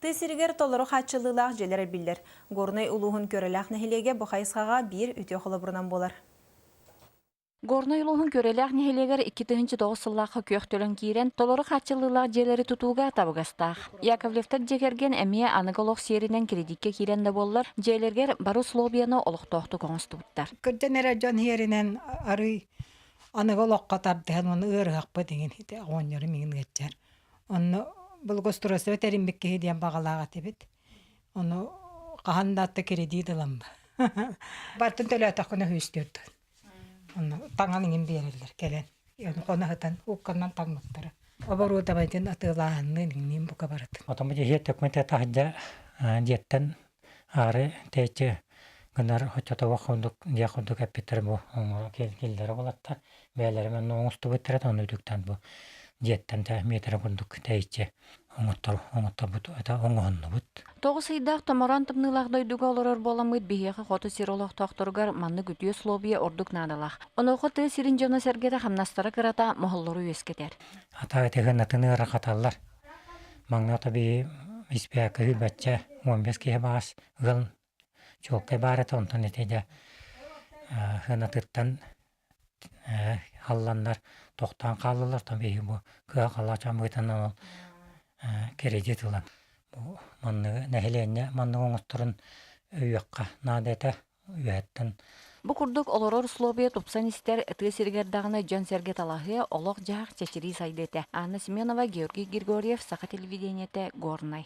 Тыа сиригэр толору хааччыллыылаах дьиэлэр элбиллэр. Горнай улууһун Күөрэлээх нэһилиэгэ бу хайысхаҕа биир үтүө холобурунан буолар. Горнай улууһун Күөрэлээх нэһилиэгэр 2009 сыллаахха күөх төлөн киирэн, толору хааччыллыылаах дьиэлэри тутууга табыгастаах. Яковлевтар дьиэ кэргэн эмиэ аныгы олох сиэринэн кредиккэ киирэн да буоллар, дьиэлэригэр бары условияны олохтоохтук оҥостубуттар. Кырдьан эрэ дьон иһэринэн арый аныгы олоххо тардыһан уонна ыарыһахпыт иҥин оҕонньорум иҥин ыалдьар. Онно благоустройство тэриммит киһи диэн баҕалаах этибит. Ону хаһан да атта кредит ылам. Бартын төлөөтөххүнэ үстүөрт. Онно таҥан иҥин биэрэллэр кэлэн. Хоно сытан укканан таҥмыттара. Оборудованиетын атыылааһынныын иҥниин бука барытын. Отон бу дьиэ төкмөтө таһырдьа дьиэттэн аары тэйиччи гынар оччотоҕо курдук дьиэ курдук эппиттэр бу оҥоро киллэрэ булаттар бэйэлэрэ манна оҥостубуттара онно үтүктэн бу дьиэттэн метрэ курдук тэйиччи оҥоттор оҥотторбут это оҥоһуннубут. 9 ыйдаах томороон тымныылаах дойдуга олорор буоламмыт биһиэхэ хоту сир олохтоохторугар маннык үтүө условия ордук наадалаах. Онуоха тыа сирин дьоно-сэргэтэ хамнастара кырата моһоллору үөскэтэр. Ата этиһин атын ыарахаталлар. Маҥна тоби испээкэ бачча 15 киһи баҕас ыал чуолкай баар этэ онтон ити дьэ хынатыттан халланнар тохтоон хааллылар то биһи бу кыа халаачан быытынан ол кредит ылан бу манныгы нэһилиэнньэ маннык оҥотторун өйүөххэ наада этэ үөһэттэн. Бу курдук олорор условия тупсан истэр тыа сиригэр даҕаны дьон-сэргэ талаһыа, олох-дьаһах чэчирии сайдыа этэ. Анна Семенова, Георгий Григорьев, Саха телевидениетэ, Горнай.